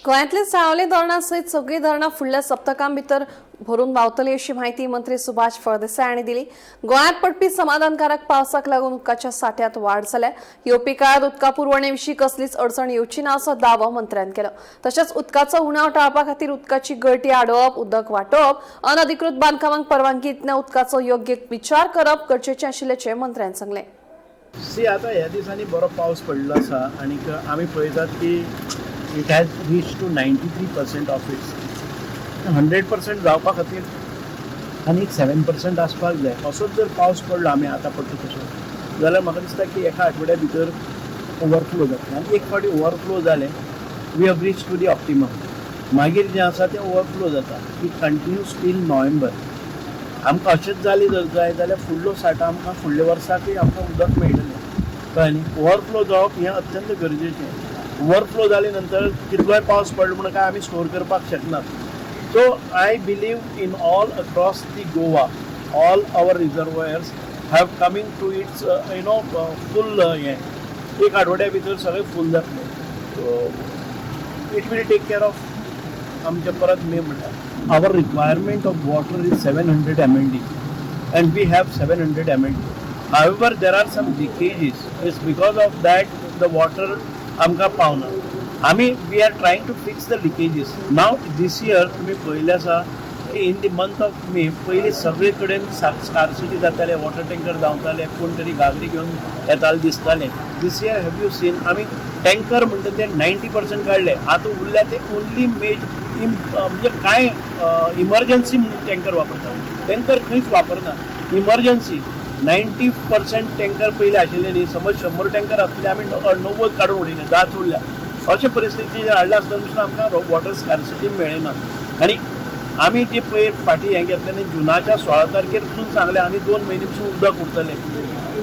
गोंयांतली सावले धरणां सयत सगळीं धरणां फुडल्या सप्तकां भितर भरून व्हांवतली अशी म्हायती मंत्री सुभाष फळदेसाय हांणी दिली. गोंयांत पडपी समाधानकारक पावसाक लागून उदकाच्या सांठ्यांत वाड जाल्या. येवपी काळात उदका पुरवणे विशीं कसलीच अडचण येवची ना असो दावो मंत्र्यान केलो. तशेंच उदकाचो उणाव टाळपा खातीर उदकाची गळटी आडोवप, उदक वाटोवप, अनधिकृत बांदकामांक परवानगी दितना उदकाचो योग्य विचार करप गरजेचें आशिल्ल्याचें मंत्र्यान सांगलें. सी, आतां ह्या दिसांनी बरो पावस पडलो आसा आनीक आमी पळयतात की it has reach to 93% of its 100% जावपा खातीर आनी 7% आसपाक जाय. असोच जर पावस पडलो आमी आतां पडटा तसो जाल्यार म्हाका दिसता की एका आठवड्या भितर ओवरफ्लो जातलें आनी एक फावटी ओवरफ्लो जालें, we have reach to the optimum. मागीर जें आसा तें ओवरफ्लो जाता. It continues till November. आमकां अशेंच जालें जर जाय जाल्यार फुडलो साठो आमकां फुडल्या वर्साकय आमकां उदक मेळटलें, कळ्ळें न्ही? ओवरफ्लो जावप हें अत्यंत गरजेचें. ओवरफ्लो जाले नंतर कितलोय पावस पडलो म्हणून काय आमी स्टोर करपाक शकनात. So I believe in all across the Goa, all our reservoirs have coming to its full. हें एक आठवड्या भितर सगळें फूल जातलें. So it will take care of आमचें परत मे म्हणल्यार our requirement of water is 700 MLD and we have 700 MLD. However, there are some leakages. It's because of that the water आमकां पावना. आमी we are trying to fix the leakages. Now this year तुमी पळयलें आसा की in the month of May पयलीं सगळे कडेन स्कार्सिटी जाताले, वॉटर टँकर धांवताले, कोण तरी घागरी घेवन येताले दिसताले. This year, have you seen, आमी टँकर म्हणटा ते 90% काडले. आतां उरल्या ते ओन्ली मेज म्हणजे कांय इमर्जन्सी म्हणून टँकर वापरता. टँकर खंयच वापरना. इमर्जन्सी 90% टँकर पयलीं आशिल्ले न्ही, समज 100 टँकर आसले, आमी 90 काडून उडयले, 10 उरल्या. अशे परिस्थिती हाडल्या आसतना पसून आमकां वॉटर स्कार्सिटी मेळना. आनी आमी जी पयर फाटीं हें घेतलें न्ही, जुनाच्या 16 तारखेर पसून सांगलें आनी 2 म्हयने पसून उदक उरतलें.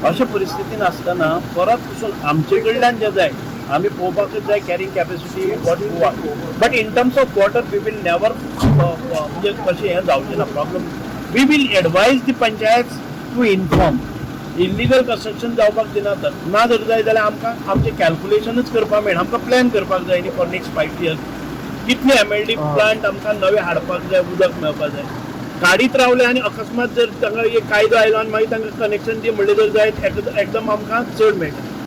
अशे परिस्थितीन आसतना परत पसून आमचे कडल्यान जें जाय आमी पळोवपाकच जाय carrying capacity what Goa, but in terms of water we will never म्हणजे कशें हें जावचें ना problem. We will advise the panchayat to inform, illegal construction जावपाक दिना. तर ना जर जाय जाल्यार आमकां आमचें कॅल्कुलेशनूच करपाक मेळना. आमकां प्लॅन करपाक जाय न्ही फॉर नेक्स्ट 5 इयर्स कितले एमएलडी प्लांट आमकां नवे हाडपाक जाय, उदक मेळपाक जाय. काडीत रावले आनी अकस्मात जर तांकां एक कायदो आयलो आनी मागीर तांकां कनेक्शन दी म्हणलें जर जायत, एकदम आमकां चड मेळटा.